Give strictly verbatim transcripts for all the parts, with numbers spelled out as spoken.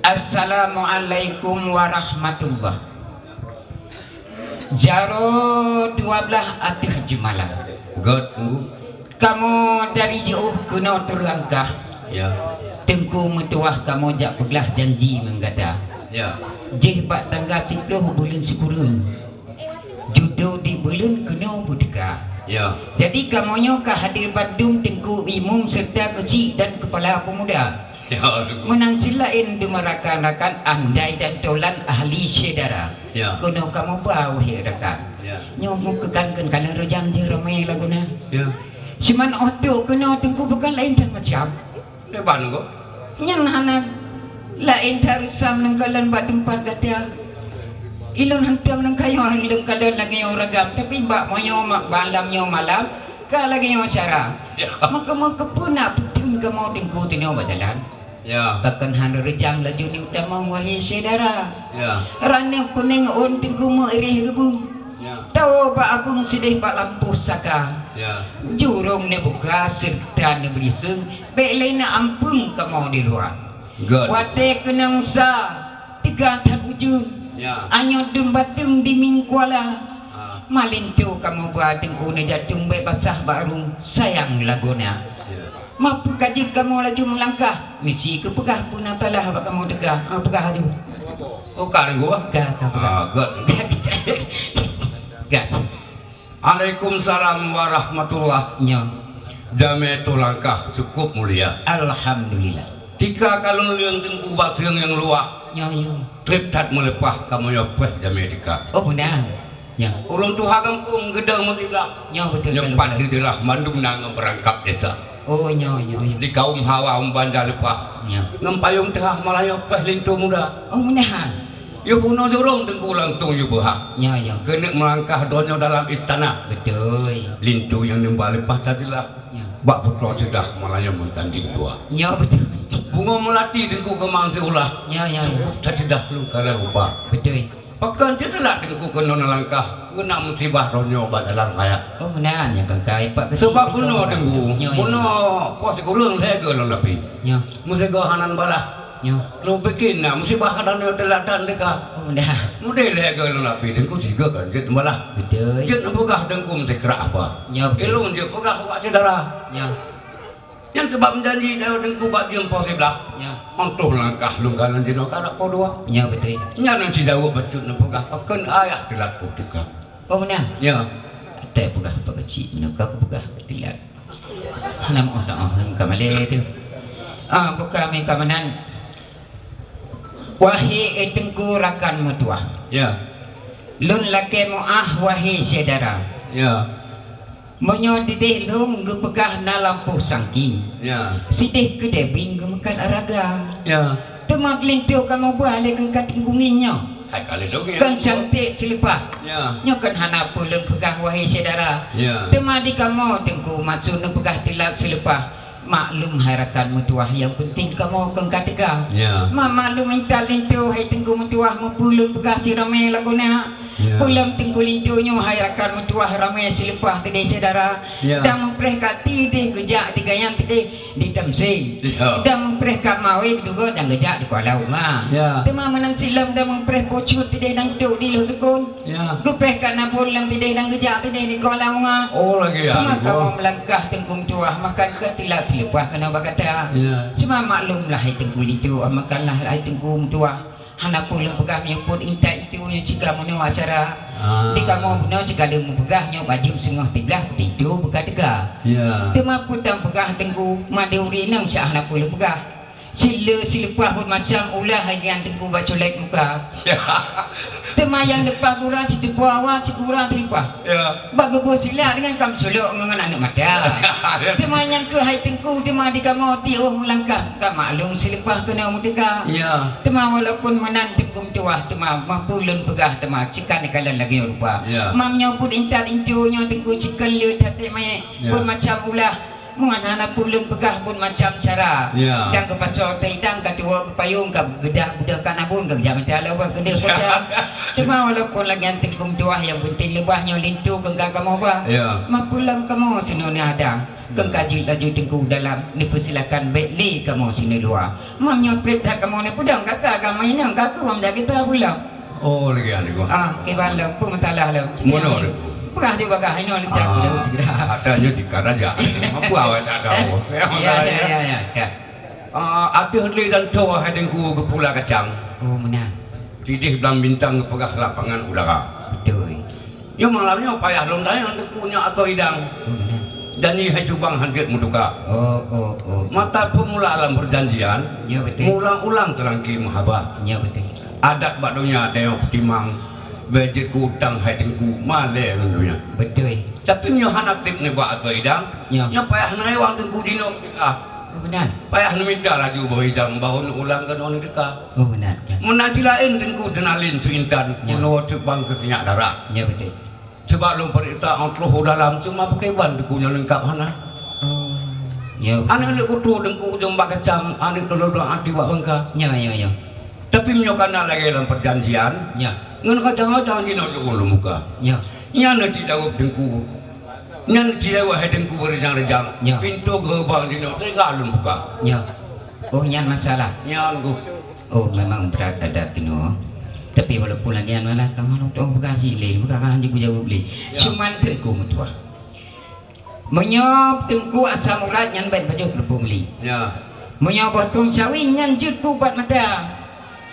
Assalamualaikum warahmatullah. Jaroe dua blaih ateueh jeumalam. Göt, Teungku. Kamoe dari jiôh keunoe teulangkah. Ya. Teungku meutuwah kamoe jak peuglah janji ngon gata. Ya. Jih bak tanggai siplôh buleuen sikureueng. Judo di buleuen keunoe beuteuka. Ya. Jadi kamoe nyoe ka hadir bandum Teungku Imum serta keuchik dan keupala peumuda. Ya, Teungku. Meunan cit laén deungon rakan-rakan andai dan tolan ahli syedara. Ya. Keunoe kamoe ba wahé rakan. Ya. Nyoe meukeukangkeun kalon reujang jih ramé lagoena. Ya. Siman óh trok keunoe Teungku bukan laén that macam. Kiban, Teungku? Nyang hana laén that reusam neukalon bak teumpat gata. Ilôn hantom neukayong lôn kalon lagée nyoe ragam, tapi bak meunyoe ma-, malam nyoe malam, ka lagée nyoe syara. Ya. Maka meukeupeu na peuteun kamoe Teungku tinoe bak jalan. Ya. Pakon hana reujang laju neutamong wahé syedara. Ya. Ranup kunéng ôn Teungku meu ireh reubeueng. Ya. Tawoe bak abeueng sideh bak lampôh saka. Ya. Jurông neubuka seureuta neubri seung, bék lé neuampeueng kamoe di luwa. Göt. Watée keunong sa, teuga that ujeuen. Ya. Anyot dum bateueng di mingkuala. Ah. Malinto kamoe ba Teungku neujatueng bék basah bak rueng sayang lagoena. Ya. Mapeue ka jeuet kamoe laju meulangkah, misi keupeugah peue na talah bak kamoe teuka, ah, peugah laju. Oh, ka Teungku, ah? Ka, ka peugah. Ah, göt. Ka. Alaikumsalam warahmatullah. Nyoe. Jamé teulangkah cukôp mulia. Alhamdulillah. Tika ka lôn leueng Teungku bak seueng nyang luwah. Nyoe, nyoe. Trép that meuleupah kamoe nyoe peuet jamé tika. Oh, meunan. Nyoe. Ureuëng tuha gampông geudong meusiblah. Nyoe beutôi. Nyoe pat di teulah mandum na ngon peurangkap desa. Oh, nyoe, nyoe, nyoe. Di kaum hawa umban dah leupah. Nyoe. Ngon payong teuhah malah nyoe peuet linto muda. Oh, meunan. Yôh bunoe jurông Teungku langsông yôh beuhah. Nyoe, nyoe. Keuneuk meulangkah donya dalam istana. Beutôi. Linto nyang nimba leupah teujeulaih. Nyoe. Bak putroe ceudah malah nyoe meutanding dua. Nyoe beutôi. Bungoe meulati Teungku keumang siulah. Nyoe, nyoe, nyoe. Sungguh teujedah lungkara rupa. Beutôi. Pakon teulat Teungku keunoe neulangkah, keuneuk musibah donya bak jalan raya. Oh, meunan nyang keukai Pak Keuchik. Sabab bunoe Teungku, nyoe, nyoe, bunoe poh sikureueng lhèe goe lôn lapie. Nyoe. Meusigoe hana neubalah. Nyoe. Lôn pike na musibah ka dan nyoe teulat dan teuka. Oh, meunan. Mudeh lhèe goe lôn lapie Teungku sigoe kan jeuet neubalah. Beutôi. Jeuet neupeugah Teungku meusikrak apa. Nyoe, beutôi. Ilôn jeuet peugah bak syedara. Nyoe. Nyang keubab janji dalam Teungku bak jeuem poh siblaih. Ya. Mantoh langkah lôn ka lôn jinoe ka rap poh dua. Ya, beutôi. Nyan nyang sidaweueb bacut neupeugah pakon ayah teulat poh teuka. Oh, meunan? Ya. Atai peugah Pak Keuchik, meunoe ka kupeugah teulat. Hana meuoh taoh ka malée tu. Ah, buka meuka meunan. Wahé Teungku rakan meutuwah. Ya. Lôn lakée meuáh, wahé syedara. Ya. Meunyoe dideh lôn geupeugah na lampôh sangki. Ya. Sideh keudeh bing geumeukat araga. Ya. Teuma geulinto kamoe ba lé geungkat teunggungi nyoe. Hai ka lé dongeng. Kon cantik sileupah. Ya. Nyoe kon hana peue lôn peugah, wahé syedara. Ya. Teuma di kamoe Teungku maksud neupeugah teulat sileupah. Maklum hai rakan meutuwah, nyang peunteng kamoe kon ka teuga. Ya. Ma-, maklum intat linto hai Teungku meutuwah, meupeu lôn peugah si ramé lagoena. Ya. Peulom Teungku linto nyoe hai rakan meutuwah, ramé sileupah keudeh syedara. Ya. Dan meupreh ka tideh geujak di Gayan tideh di Tamsé. Ya. Dan meupreh ka Mawé dugo dan geujak di Kuala Unga. Ya. Teuma meunan silom dan meupreh Pocut tideh dan tok di Lhoksukon. Ya. Geupéh ka nabôn lam tideh dan geujak tideh di Kuala Unga. Oh, lagée nyan. Teuma kamoe meulangkah Teungku meutuwah, makan keu teulat sileupah keunoe bak gata. Ya. Cuma maklumlah hai Teungku linto, makanlah hai Teungku meutuwah. Hana peue lôn peugah meunyoe peuet intat itu nyang sika meunoe acara. Ah. Di kamoe bunoe sigala meupeugah nyoe bajeuem singoh siblaih linto beuka teuga. Ya. Teuma peue tan peugah Teungku, mandum ureuëng inong siat hana peue lôn peugah. Sileue sileupah buet macam ulah hai nyan Teungku bak culek muka. Ya. Teuma nyang leupah gura situpue awak sigura teuleupah. Ya. Bak geuboh silak deungon kam sulok ngon aneuk mata. Teuma nyang keuh hai Teungku, teuma di kamoe tiôh meulangkah, ka maklum sileupah keunoe meuteuka. Ya. Teuma walaupun meunan Teungku meutuwah, teuma mapeue lôn peugah, teuma sikan kalon lagée rupa. Ya. Mam nyoe peuet intat linto nyoe Teungku sikan le that mé. Ya. Buet macam ulah. Meunan hana peue lôn peugah buet macam cara. Ya. Dan keupasoe teudang ka tuwoe geupayong ka geudah budak ka nabôn ka geujak mita lawah keudeh kota. Teuma walaupun lagée nyan Teungku meutuwah nyang peunteng leubah nyoe linto geungga kamoe ba. Ya. Mapeue lom kamoe sinoe ni ada. Keu ka jeuet laju Teungku dalam, neupeusilakan bèk lé kamoe sineuk luwa. Meunyoe trép that kamoe neupeudong, ka ka kamoe inong, ka keuh dak geuta pulang. Oh, lagèe nyan, Teungku. Ah, kiban lom, peue masalah lom? Meunoe, Teungku. Peugah di bagah inoe, leucah Ah, keu segera. Ada je di karaja. Apa awak tak tahu? Ya, ya, ya, ya, ya. Ah, ateueh lé dan toh hai Teungku geupula kacang. Oh, meunan. Tidéh blang bintang geupeugah lapangan udara. Beutôi. Nyoe malam nyoe payah lôn tanyong Teungku nyoe atau idang. Oh, meunan. Dan nyoe hai cubang hanjeuet meutuka. Oh, oh, oh. Mata peumula lam peujanjian, Ya, beutôi. meuulang-ulang teulangké meuhaba. Ya, beutôi. Adat bak donya tanyoe peutimang, bèk jeuet keu utang hai Teungku, malèe ngon donya. Beutôi. Tapi meunyoe hana trép nibak atau idang, Ya. nyoe payah neurewang Teungku jinoe. Ah. Oh, meunan. Payah neumita laju boh idang, bahon ulang keunoe neuteuka. Oh, meunan, ya. Meunan silaén Teungku teunalin seuintan, Ya. keunoe teubang keu sinyak dara. Ya, beutôi. Sabab lôn peuriksa óh troh u dalam, cuma pakriban Teungku nyoe leungkap hana. Oh, ya. Aneuk leuek kutu Teungku ujong bak kacang, aneuk tulodong até bak bangka. Ya, ya, ya. Tapi meunyoe kana lagèe lam peujanjian, Ya. ngon kacang-kacang jinoe Teungku lôn buka. Ya. Nyan na tijaweueb Teungku. Nyan tijaweueb hai Teungku beureujang-reujang. Ya. Pintoe geureubang jinoe teuga lôn buka. Ya. Oh, nyan masalah. Nyan, Teungku. Oh, memang brat adat keunoe. Tapi walaupun lagèe nyan malah kamoe lôn tueng peugah sit lé, bukan hana jijaweueb lé. Ya. Cuman Teungku meutuah. Meunyoe Teungku asam urat nyan bèk pajoh keu lubông li. Ya. Meunyoe boh tueng cawéng nyan jeuet keu ubat mata.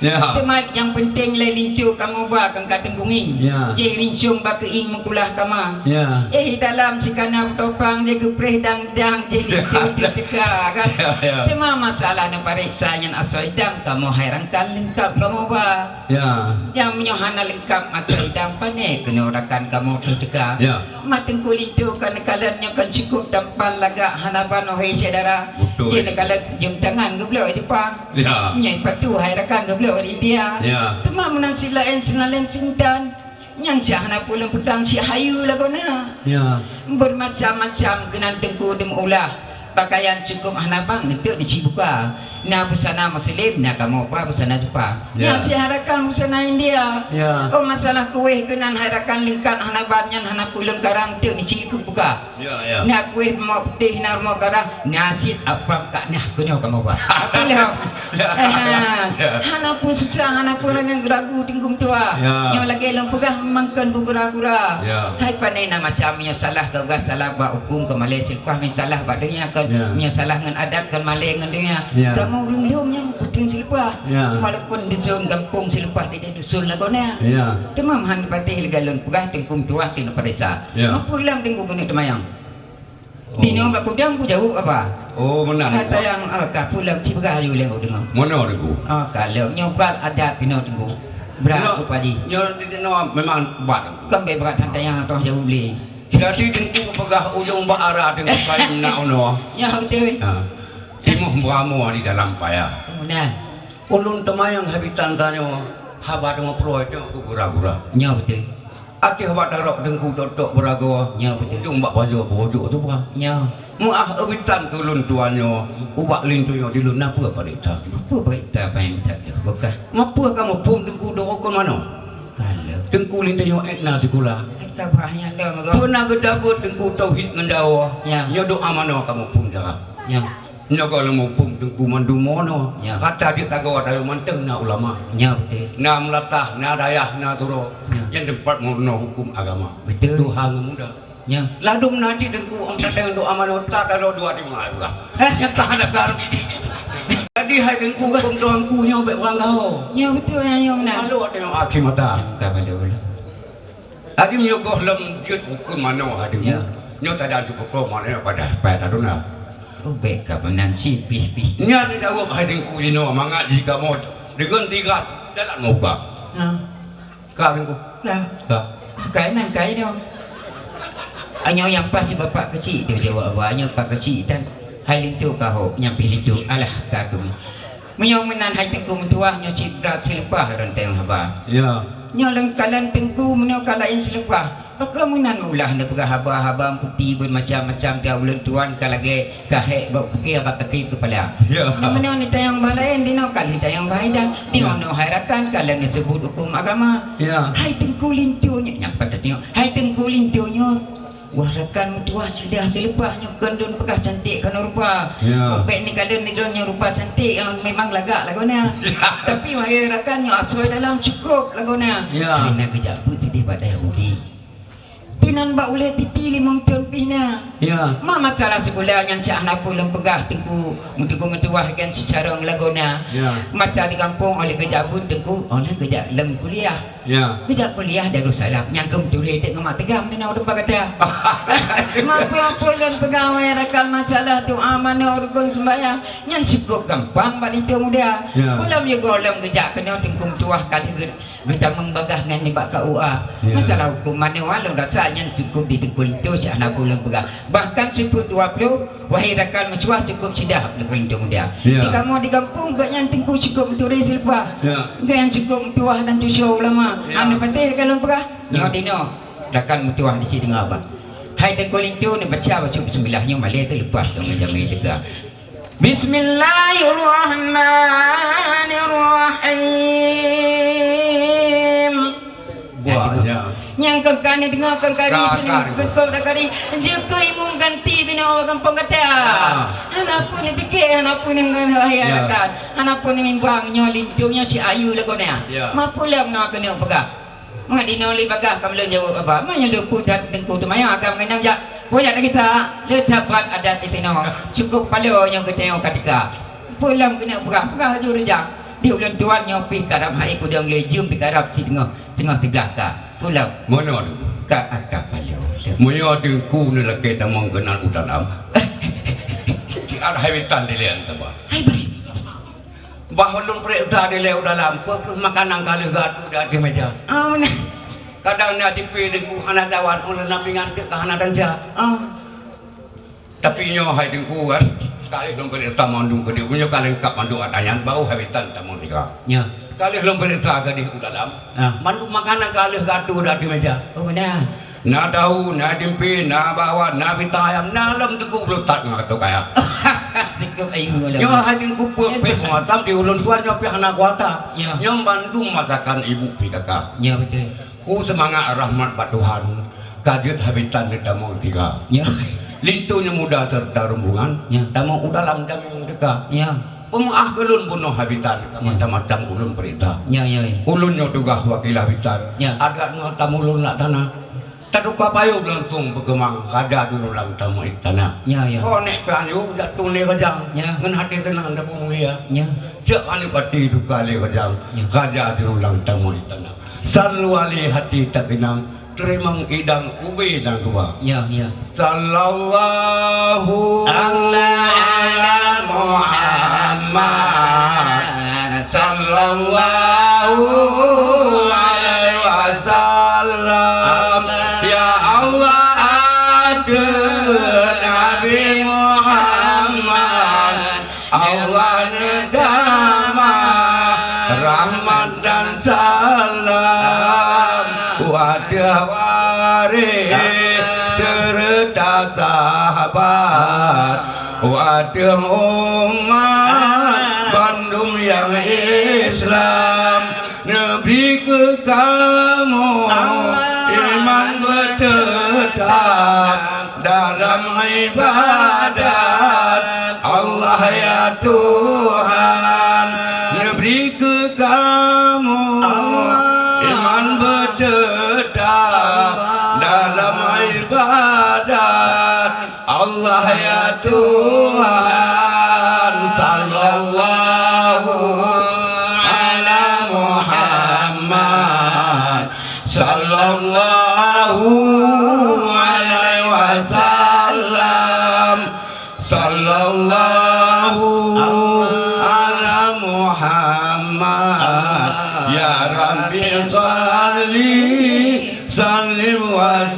Ya. Teuma nyang penting lé linto kamoe ba keu ka teunggungi. Ya. Jih rincong bak keuieng meukulah kama. Ya. Eh, dalam sikana beutopang jih geupreh dang-dang jih linto teuka kan. Ya, ya. Teuma masalah neupareksa nyan asoe idang kamoe hai rakan leungkap kamoe ba. Ya. Nyang meunyoe hana leungkap asoe idang, pané keunoe rakan kamoe teuka. Ya. Mat Teungku linto kan kalon nyoe kan cukup tampan lagak hana ban, wahai syedara. Beutôi. Jih neukalon jeuem tangan geublok di Jepang. Ya. Nyoe patu hai rakan geublok di India. Ya. Teuma meunan silaén seunalén seuintan. Nyang cit hana peue lôn peudong cit hayeue lagoena. Ya. Beumacam-macam keunan Teungku deumeuulah. Pakaian cukup hana ban, neuteuek neuci buka. Na busana muslim, na kamoe ba busana Jepang. Ya. Na cit hai rakan busana India. Ya. Oh, masalah kueh keunan hai rakan leungkap hana ban nyan hana peue lôn karang, neuteuek neuci buka. Ya, ya. Na kueh mok putih, na rumoh karang, na cit apam ka na keunoe kamoe ba. Apa lé? Ya, Eh, ya. Hana peue susah, hana peue ureueng nyang ragu Teungku meutuah. Ya. Nyoe lagèe lôn peugah memang kon keu gura-gura. Ya. Hai pané na macam nyoe salah keu gah, salah bak huköm keu malèe seuleupah, nyoe salah bak donya kon, Ya. nyoe salah ngon adat kon malèe ngon donya. Ya. Kamoe ureueng lôn nyang peuteun seuleupah. Ya. Walaupun dusun gampông seuleupah tidak dusun lagoena. Ya. Teuma han patéh lagèe lôn peugah Teungku meutuah keuneuk pareksa. Ya. Meukeu lam Teungku keuneuk teumayang. Oh. Di nyoe bak kudang kujaweueb apa? Oh, meunan, Teungku. Kata nyang, ah, ka pulang ci peugah aju lé deungoe. Meunoe, Teungku. Ah, ka lheueh nyoe brat adat di nyoe, Teungku. Brat Nyoe, ku paji. Nyoe di nyoe memang brat, Teungku. Kan bèk brat tantang nyang toh jaweueb lé. Jadi, Teungku peugah ujong bak ara, Teungku, kain nak unoe. Ya, beutôi. Ha. Timoh beuramoe di dalam paya. Meunan. Ulôn teumayang habitan tanyoe, haba teumeuproi nyoe keu gura-gura. Nyoe beutôi. Ateueh bak tarok Teungku tok-tok beuragoe, Nyoe beutôi. ujong bak pajoh beujok tuba. Nyoe. Meuah eubitan keu lôn tuan nyoe, ubak linto nyoe di lôn na peue paréksa. Peue paréksa paih meutat lé bukah? Mapeue kamoe phon Teungku doh kon manoe? Kalau. Teungku linto nyoe ék na sikula. Kita bahaya dah, Peue na geutabeuet Teungku tauhid ngon dawa. Ya. Nyoe doa manoe kamoe phon cara. Ya. Nyoe goh lom muphom Teungku mandum mono. Ya. Kata jeuet tagoe tanyoe mantong na ulama. Ya, beutôi. Na meulatah, na dayah, na turo. Ya. Nyang teumpat meurunoe huköm agama. Beutôi. Tuha ngon muda. Ya. Ladôm na cit Teungku ôn tateng doa manoe ta talo dua di ma peugah. Hah? Nyang ka hana ka. Jadi hai Teungku huköm tuanku nyoe bèk urang gaho. Ya, beutôi, ya, ya, beuna. Lalu ada nyang akhé mata. Ka pada ulama. Tadi meunyoe goh lom jeuet huköm manoe hai Teungku. Ya. Nyoe tada cukup ko manoe pada payah taduna. Oh, bèk ka meunan cit pih-pih. Nyan jaweueb hai Teungku jinoe mangat jikamoe deungon tiga jalan meubuka. Ha. Ka Teungku. Ka. Ka. Ka nan ka inoe. Anyoe nyang pas si bapak keuchik tu jaweueb awak nyoe pak keuchik tan. Hai linto ka hok nyang pih linto alah ka keu. Meunyoe meunan hai Teungku meutuah nyoe cit brat sileupah reunteng haba. Ya. Nyoe lam kalan Teungku meunyoe ka laén sileupah. Pakon meunan meulah neupeugah haba-haba meuputi beumacam-macam ka ulôn tuan ka lagèe ka hék bak pike bak kaki keupala. Ya. Nyoe meunyoe neutanyong bah laén dinoe ka lheueh tanyong bah idang. Di Ya. Unoe hai rakan ka lheueh neuseubut huköm agama. Ya. Hai Teungku linto nyoe nyang patah nyoe. Hai Teungku linto nyoe. Wah, rakan meutuwah sidah sileupah nyoe, kon lôn peugah cantik keunoe rupa. Ya. Muphom neukalon di droeneuh nyoe rupa cantik, nyang memang lagak lagoena. Ya. Tapi wahai rakan, nyoe asoe dalam cukôp lagoena. Ya. Hai na geujak beuet sideh bak Yahudi. Pinan bak ulée titi limong thon pih na. Ya. Ma masalah sikula nyan cit hana peue lôn peugah, Teungku, Teungku meutuwah kan sicarông lagoena. Ya. Masa di gampông óh lheueh geujak beuet, Teungku, óh lheueh geujak lom kuliah. Ya. Geujak kuliah Darussalam, nyang keu meutuléh teuk ngon mak teugam di na ureueng peugata. Mapeue-mapeue lôn peugah wahai rakan, masalah doa manoe rukon seumbahyang, nyan cukôp gampang bak linto muda. Ya. Ulôn yue gohlom geujak keunoe Teungku meutuwah ka lheueh geutamong bagah ngon nibak K U A. Ya. Masalah huköm manoe lôn rasa nyan cukôp di Teungku linto, siat hana peue lôn peugah. Bahkan sifeuet dua ploh, wahai rakan meutuwah, cukôp sidah lôn keu linto muda. Ya. Di kamoe di gampông gobnyan Teungku cukôp meutuléh sileupah. Ya. Gobnyan cukôp meutuwah dan cucoe ulama. Ya. Hana patéh rakan lôn peugah. Ya. Nyoe dinoe rakan meutuwah di sinoe bah. Hai Teungku linto neubaca bacut bismillah nyoe malée teuleupah lôn jamé teuga. Bismillahirrahmanirrahim. Buah, ya. Nyang kon ka neudeungoe kon kari. Ka, sini, ka, kon, kon kari. Jeuet keu imum ganti teunoe bak gampông gata. Ah. Hana peue neupike, hana peue neu-, neu-, ya, rakan. Hana peue neumimbuang nyoe linto nyoe si ayu lagoena. Ya. Mapeue lom na keuneuk peugah. Mangat inoe lé bagah ka meulôn jaweueb haba. Meunyoe lôn peue that Teungku teumanyong agam ngon inong jak. Peue jak na gita? Le that brat adat di sinoe. Cukôp paloe nyoe geutanyoe ka teuka. Peue lom keuneuk peugah, peugah laju reujang. Di ulôn tuan nyoe pih karab hai kudong lé jeuem pih karab cit teungoh, teungoh siblah ka. Peue lom? Meunoe lôn. Ka aka paloe lôn. Meunyoe Teungku neulakée tamong keunan u dalam. Siat hai witan dilée saban. Hai bai. Bah ulôn peuriksa dilée u dalam, peue kheueh makanan ka lheueh geuatô di ateueh meja. Oh, meunan. Kadang na cit pih Teungku hana cawan, ulôn lam ingan teuk ka hana danca. Oh. Tapi nyoe hai Teungku kan, ka lheueh lôn peuriksa mandum keudeh, meunyoe ka leungkap mandum ata nyan, baru hai witan tamong teuka. Ya. Ka lheueh lôn peuriksa keudeh u dalam, ah, mandum makanan ka lheueh geuatô di ateueh meja. Oh, meunan. Na tahu, na tempe, na bakwan, na pita ayam, na lom Teungku beulutat ngon atô kaya. Cukôp ilmu lom. Nyoe hai Teungku peue pih peumatam di ulôn tuan nyoe pih hana kuasa. Ya. Nyoe bandum masakan ibu P K K. Ya, beutôi. Ku seumangat rahmat bak Tuhan, ka jeuet hai witan neutamong teuka. Ya. Linto nyang muda seureuta rombongan, ya, tamong u dalam jamé nyang teuka. Ya. Peumeu'ah keu lôn bunoe hai witan, ka, ya, macam-macam ulôn peuriksa. Ya, ya, ya. Ulôn nyoe tugaih wakil hai witan. Ya. Adat nyoe tamong lôn laksana. Tatuka payong langsong beukeumang, raja jinoe lam tamong istana. Ya, ya. Ho nék peuhan yôh jak tueng lé rajang, ya, ngon até seunang tapeumeuriah. Ya. Jak aneuk até tuka lé rajang, ya, raja jinoe lam tamong istana. Saleuwali hati takeunang, teurimong idang ubé nyang dua. Ya, ya. Sallallahu Allah ala Muhammad. Sallallahu alaihi wasallam. Ya Allah, ateueh Nabi Muhammad. Allah neudamah rahmat dan salam u ateueh waréh seureuta sahabat, u ateueh umat bandum nyang Islam. Neubri keu kamoe iman beuteutab dalam ibadat Allah ya Tuhan. Neubri keu kamoe iman beuteutab dalam ibadat Allah ya Tuhan. Sallallahu ala Muhammad. Sallallahu alaihi wasallam. Sallallahu ala Muhammad. Ya Rabbi salli, sallim wa